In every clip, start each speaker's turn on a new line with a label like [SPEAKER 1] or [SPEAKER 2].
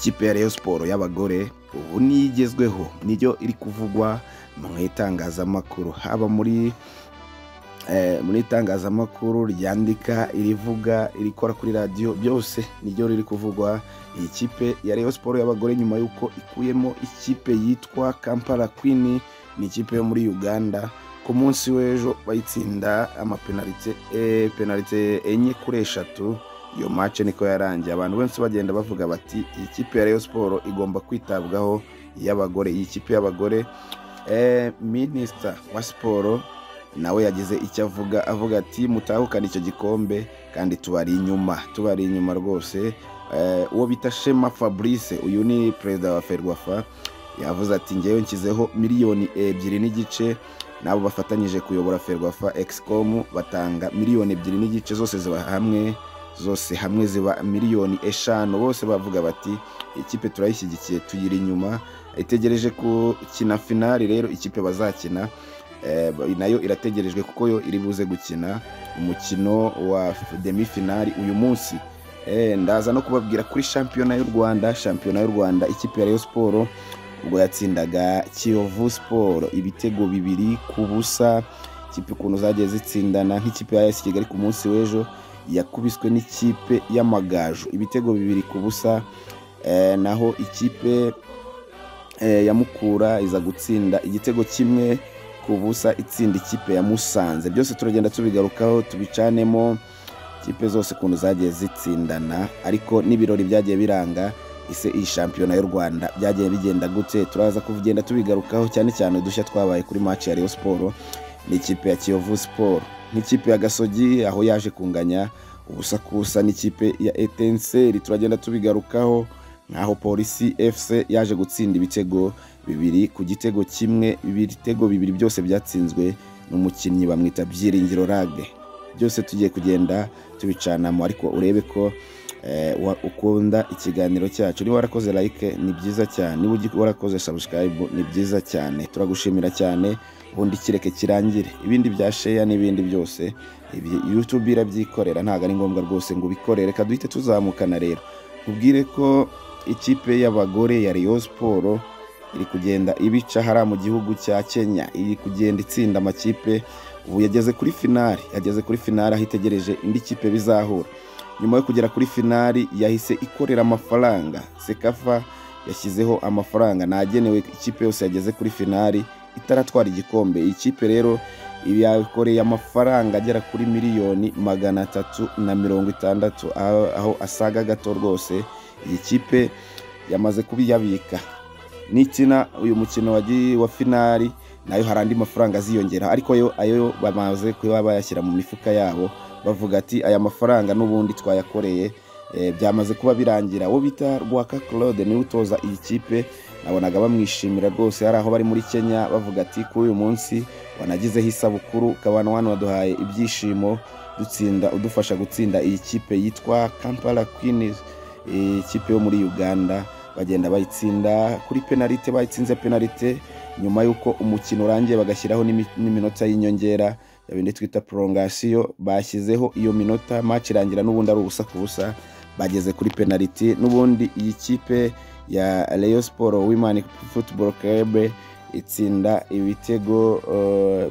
[SPEAKER 1] Ikipe ya Rayon Sports y'abagore ubu niyo igezweho, niyo iri kuvugwa mu itangazamakuru, haba muri itangazamakuru ryandika, irivuga, irikora kuri radiyo, byose niryo riri kuvugwa. Iyi kipe ya Rayon Sports y'abagore nyuma y'uko ikuyemo ikipe yitwa Kampala Queen, ni ikipe yo muri Uganda, ku munsi w'ejo bayitsinda amapenalite penalite 4-3. Iyo match niko yarangiye. Abantu benshi bagenda bavuga bati iyi kipe ya Rayon Sports igomba kwitabwaho y'abagore. Iyi kipe y'abagore, minisita wa siporo nawe yagize icyo avuga, avuga ati mutahukane icyo gikombe kandi tubari inyuma, tubari inyuma rwose. Uwo bita Shema Fabrice, uyu ni perezida wa Ferwafa, yavuze ati ngewe nshyizeho 2.5 miliyoni, nabo bafatanyije kuyobora Ferwafa Excom batanga 2.5 miliyoni, zose ziba hamwe, zose hamwe ziba 5 miliyoni. Bose bavuga bati ikipe turayishyigikiye, tuyiri inyuma, itegereje gukina finali. Rero ikipe bazakina nayo irategerejwe, kuko yo iri buze gukina umukino wa demi finali uyu munsi. Ndaza no kubabwira kuri shampiyona y'u Rwanda. Shampiyona y'u Rwanda, ikipe ya Rayon Sports ubwo yatsindaga Kiyovu Sport ibitego 2-0. Ikipe ukuntu zagiye zitsindana, nk'ikipe ya AS Kigali ku munsi w'ejo yakubiswe n'ikipe y'Amagaju ibitego 2-0. Naho ikipe ya Mukura iza gutsinda igitego 1-0, itsinda ikipe ya Musanze. Byose turagenda tubigarukaho, tubicanemo ikipe zose ukuntu zagiye zitsindana, ariko n'ibirori byagiye biranga ise iyi shampiyona y'u Rwanda byagiye bigenda gute, turaza kugenda tubigarukaho, cyane cyane udushya twabaye kuri match ya Rayon Sports n'ikipe ya Kiyovu Sport, nk'ikipe ya Gasogi aho yaje kunganya 0-0 n'ikipe ya Etincelle, turagenda tubigarukaho, nkaho Polisi FC yaje gutsinda ibitego 2-1, ibitego bibiri byose byatsinzwe n'umukinnyi bamwita Byiringiro Lague. Byose tugiye kugenda tubicanamo, ariko urebe ko ukunda ikiganiro cyacu. Niba warakoze like ni byiza cyane, niba warakoze subscribe ni byiza cyane, turagushimira cyane. Ubundi kireke kirangire, ibindi bya share n'ibindi byose ibi YouTube irabyikorera, ntabwo ari ngombwa rwose ngo ubikorere. Reka duhite tuzamukana rero, nkubwire ko ikipe y'abagore ya Rayon Sports iri kugenda ibica hariya mu gihugu cya Kenya, iri kugenda itsinda amakipe. Ubu yageze kuri finali, yageze kuri finali aho itegereje indi kipe bizahura. Nyuma yo kugera kuri finali yahise ikorera amafaranga. CECAFA yashyizeho amafaranga nagenewe ikipe yose yageze kuri finali itaratwara igikombe. Iyi kipe rero yakoreye amafaranga agera kuri 360 miliyoni, aho asaga gato rwose. Iyi kipe yamaze kubiyabika, nikina uyu mukino wa finali nayo hari andi mafaranga aziyongera, ariko yo ayo bamaze kuba bayashyira mu mifuka yabo, bavuga ati aya mafaranga n'ubundi twayakoreye, byamaze kuba birangira. Uwo bita Rwaka Claude niwe utoza iyi kipe, nabonaga bamwishimira rwose hari aho bari muri Kenya, bavuga ati kuri uyu munsi wanagizeho isabukuru, ukaba hano waduhaye ibyishimo dutsinda, udufasha gutsinda iyi kipe yitwa Kampala Queens, ikipe yo muri Uganda. Bagenda bayitsinda kuri penalite, bayitsinze penalite nyuma y'uko umukino urangiye, bagashyiraho n'iminota y'inyongera, ya bindi twita prolongation. Bashyizeho iyo minota, match irangira n'ubundi ari 0-0, bageze kuri penaliti. N'ubundi iyi kipe ya Rayon Sport Women Football Club itsinda ibitego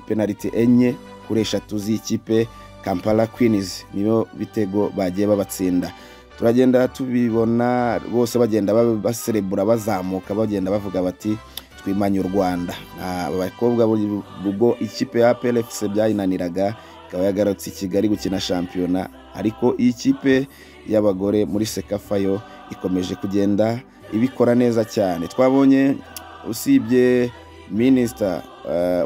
[SPEAKER 1] penaliti 4-3 z'ikipe Kampala Queens, niyo bitego bagiye babatsinda. Turagenda tubibona bose bagenda baserebura, bazamuka, bagenda bavuga bati twimanye u Rwanda. Abakobwa ubwo ikipe ya APR FC byayinaniraga ikaba yagarutse i Kigali gukina shampiyona, ariko iyi kipe y'abagore muri CECAFA yo ikomeje kugenda ibikora neza cyane. Twabonye usibye minisita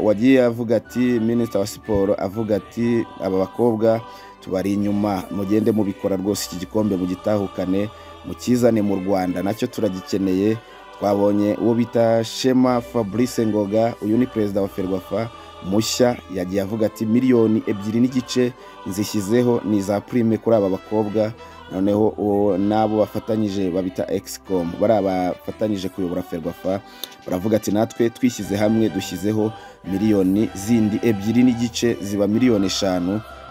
[SPEAKER 1] wagiye avuga ati, minisita wa siporo avuga ati aba bakobwa tubari inyuma, mugende mubikora rwose, iki gikombe mugitahukane, mukizane mu Rwanda, nacyo turagikeneye. Twabonye uwo bita Shema Fabrice Ngoga, uyu ni perezida wa Ferwafa mushya, yagiye avuga ati 2.5 miliyoni nzishyizeho ni za prime kuri aba bakobwa. Noneho uwo n'abo bafatanyije babita Excom, bari bafatanyije kuyobora Ferwafa, baravuga ati natwe twishyize hamwe dushyizeho zindi 2.5 miliyoni, ziba 5 miliyoni.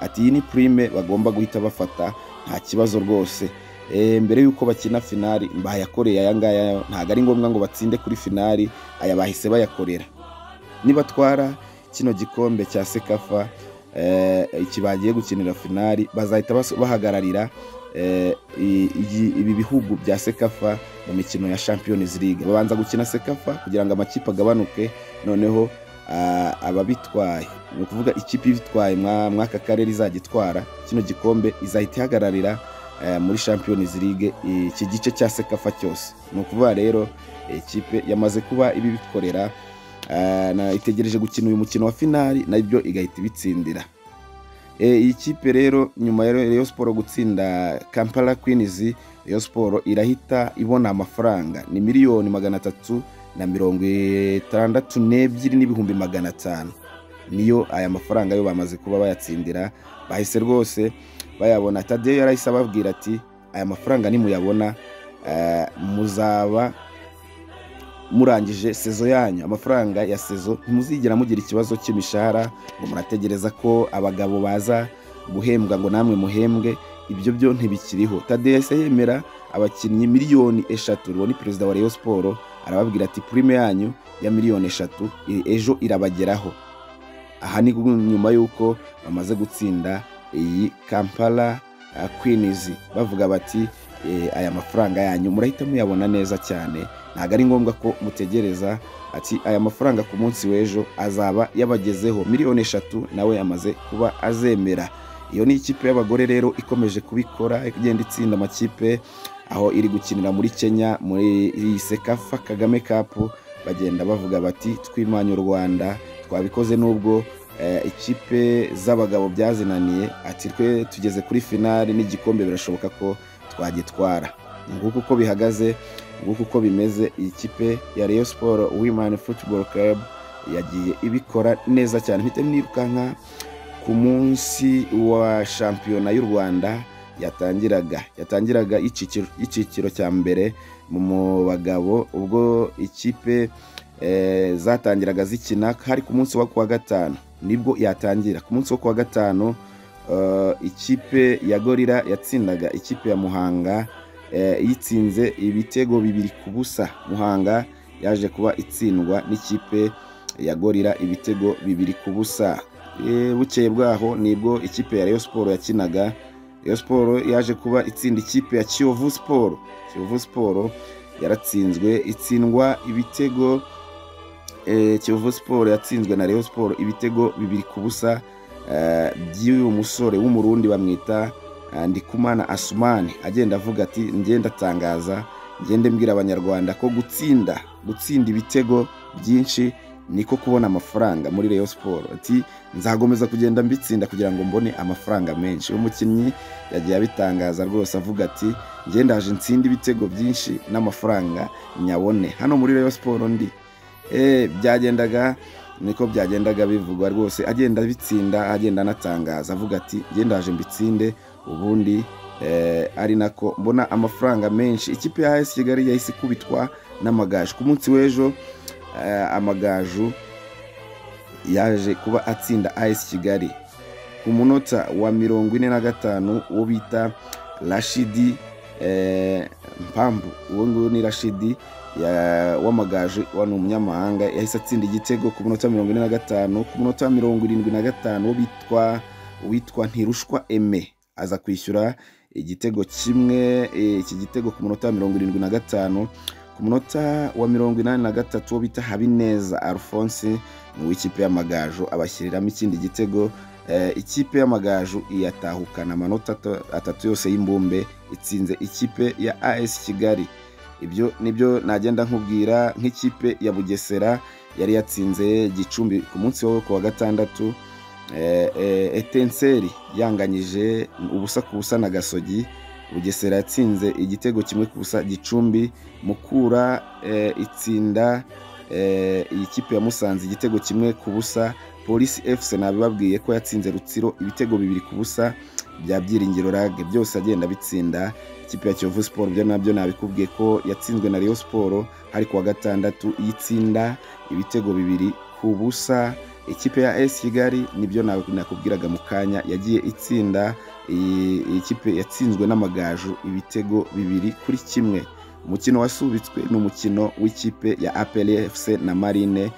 [SPEAKER 1] Ati iyi ni prime bagomba guhita bafata, nta kibazo rwose. Mbere yuko bakina finali bayakoreye aya ngaya, ntabwo ari ngombwa ngo batsinde kuri finali, aya bahise bayakorera. Nibatwara kino gikombe cya CECAFA, iki bagiye gukinira finali, bazahita bahagararira ibi bihugu bya CECAFA mu mikino ya Champions League. Babanza gukina CECAFA kugira ngo amakipe agabanuke, noneho ababitwaye, ni ukuvuga ikipe ibitwaye mw'aka karere izajya itwara kino gikombe, izahita ihagararira muri Champions League iki gice cya CECAFA cyose. Ni ukuvuga rero ikipe yamaze kuba ibibikorera, itegereje gukina uyu mukino wa finali nabyo igahita ibitsindira. Iyi kipe rero nyuma ya Rayon Sport gutsinda Kampala Queens, Rayon Sport irahita ibona amafaranga ni 362,500,000. Niyo aya mafaranga yo bamaze kuba bayatsindira, bahise rwose bayabona. Tadeyo yarahise ababwira ati aya mafaranga nimuyabona, muzaba murangije saison yanyu, amafaranga ya saison ntimuzigera mugira ikibazo cy'imishahara ngo murategereza ko abagabo baza guhembwa ngo namwe muhembwe, ibyo byo ntibikiriho. Tadeyo yahise yemera abakinnyi 3 miliyoni, uwo ni perezida wa Rayon Sport, arababwira ati prime yanyu ya 3 miliyoni ejo irabageraho. Aha ni nyuma y'uko bamaze gutsinda iyi Kampala Queens, bavuga bati aya mafaranga yanyu murahita muyabona neza cyane, ntabwo ari ngombwa ko mutegereza, ati aya mafaranga ku munsi w'ejo azaba yabagezeho. 3 miliyoni nawe yamaze kuba azemera. Iyo ni ikipe y'abagore rero ikomeje kubikora, igenda itsinda amakipe aho iri gukinira muri Kenya muri iyi CECAFA Kagame Cup. Bagenda bavuga bati twimanye u Rwanda, twabikoze nubwo ikipe z'abagabo byazinaniye, ati twe tugeze kuri finali n'igikombe birashoboka ko twagitwara. Nguko uko bihagaze, nguko uko bimeze. Iyi kipe ya Rayon Sport Women Football Club yagiye ibikora neza cyane. Mpite nirukanka ku munsi wa shampiyona y'u Rwanda yatangiraga y'icyiciro cya mbere mu bagabo. Ubwo ikipe zatangiraga zikina hari ku munsi wo kuwa gatanu, nibwo yatangira ku munsi wo kuwa gatanu. Ikipe ya Gorilla yatsindaga ikipe ya Muhanga, yitsinze ibitego 2-0. Muhanga yaje kuba itsindwa n'ikipe ya Gorilla ibitego 2-0. Bukeye bwaho nibwo ikipe ya Rayon Sport yakinaga. Rayon Sport yaje kuba itsinda ikipe ya Kiyovu Sport. Kiyovu Sport yaratsinzwe, itsindwa ibitego, Kiyovu Sport yatsinzwe na Rayon Sport ibitego 2-0, by'uyu musore w'Umurundi bamwita Ndikumana Asumani. Agenda avuga ati ngenda atangaza, ngende mbwira Abanyarwanda ko gutsinda ibitego byinshi niko kubona amafaranga muri Rayon Sport, ati nzakomeza kugenda mbitsinda kugira ngo mbone amafaranga menshi. Uyu mukinnyi yagiye abitangaza rwose avuga ati ngendaje nsinde ibitego byinshi n'amafaranga nyabone hano muri Rayon Sport ndi. Byagendaga niko byagendaga bivugwa rwose, agenda abitsinda, agenda anatangaza avuga ati ngendaje mbitsinde ubundi ari nako mbona amafaranga menshi. Ikipe ya AS Kigali yahise ikubitwa n'Amagaju ku munsi w'ejo. Amagaju yaje kuba atsinda AS Kigali ku munota wa 45, uwo bita Rashidi Mpambu, uwo nguwo ni Rashidi w'Amagaju, wa ni umunyamahanga, yahise atsinda igitego ku munota wa 45. Ku munota wa 75 uwo bitwa witwa Ntirushwa Aime aza kwishyura igitego kimwe, iki gitego ku munota wa 75. Ku munota wa 83 uwo bita Habineza Alphonse ni uw'ikipe y'Amagaju abashyiriramo ikindi gitego. Ikipe y'Amagaju iyatahukana amanota atatu yose y'imbumbe, itsinze ikipe ya AS Kigali. Ibyo nibyo nagenda nkubwira. Nk'ikipe ya Bugesera yari yatsinze Gicumbi ku munsi wo ku wa gatandatu. Etincelles yanganyije 0-0 na Gasogi. Bugesera yatsinze igitego 1-0 Gicumbi. Mukura itsinda iyi kipe ya Musanze igitego 1-0. Polisi FC nabibabwiye ko yatsinze Rutsiro ibitego 2-0 bya Byiringiro Lague, byose agenda bitsinda. Ikipe ya Kiyovu Sport byo nabyo nabikubwiye ko yatsinzwe na Rayon Sport hari kuwa gatandatu, yitsinda ibitego 2-0. Ikipe ya AS Kigali nibyo nakubwiraga mu kanya, yagiye itsinda iyi kipe yatsinzwe n'Amagaju ibitego 2-1. Umukino wasubitswe ni umukino w'ikipe ya APR FC na Marine,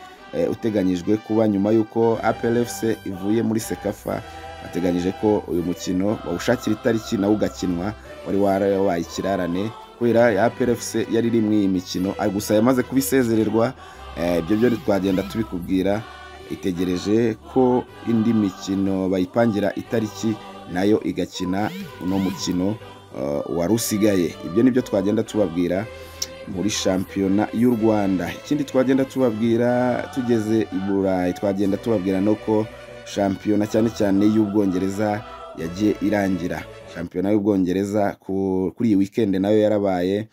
[SPEAKER 1] uteganyijwe kuba nyuma y'uko APR FC ivuye muri CECAFA. Bateganyije ko uyu mukino bawushakira itariki nawo ugakinwa, wari warabaye ikirarane kubera APR FC yari iri muri iyi mikino, gusa yamaze kubisezererwa. Ibyo byo twagenda tubikubwira, itegereje ko indi mikino bayipangira itariki nayo igakina uno mukino wari usigaye. Ibyo nibyo twagenda tubabwira muri shampiyona y'u Rwanda. Ikindi twagenda tubabwira tugeze i Burayi, twagenda tubabwira nuko shampiyona cyane cyane y'Ubwongereza yagiye irangira. Shampiyona y'Ubwongereza kuri iyi weekend nayo yarabaye,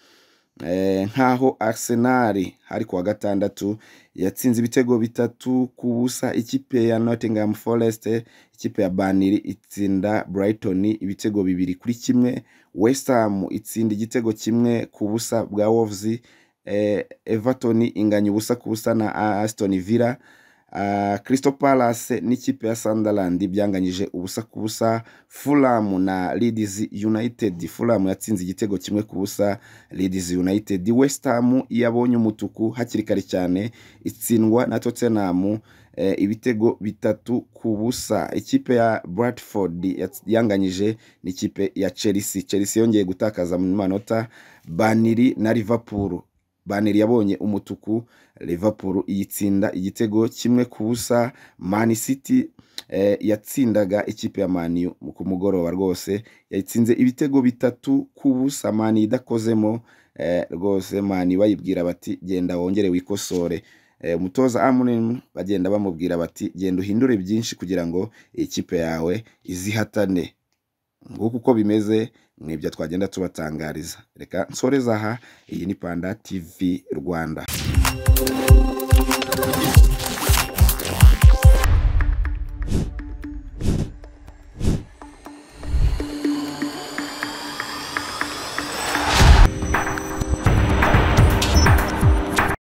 [SPEAKER 1] nkaho Arsenal hari kuwa gatandatu yatsinze ibitego 3-0 ikipe ya Nottingham Forest. Ikipe ya Burnley itsinda Brighton ibitego 2-1. West Ham itsinda igitego 1-0 bwa Wolves. Everton inganya 0-0 na Aston Villa. Crystal Palace n'ikipe ya Sunderland byanganyije 0-0. Fulham na Leeds United, Fulham yatsinze igitego 1-0 Leeds United. West Ham yabonye umutuku hakiri kare cyane itsindwa na Tottenham ibitego 3-0. Ikipe ya Bradford yanganyije n'ikipe ya Chelsea. Chelsea yongeye gutakaza mu manota. Burnley na Liverpool, Burnley yabonye umutuku, Liverpool iyitsinda igitego 1-0. Man City yatsindaga ikipe ya Man U ku mugoroba rwose, yayitsinze ibitego 3-0. Man idakozemo rwose, Man bayibwira bati genda wongere wikosore. Umutoza Amorim bagenda bamubwira bati genda uhindure byinshi kugira ngo ikipe yawe izihatane. Nguko uko bimeze, nibyo twagenda tubatangariza. Reka nsoreze aha, iyi ni Panda TV Rwanda.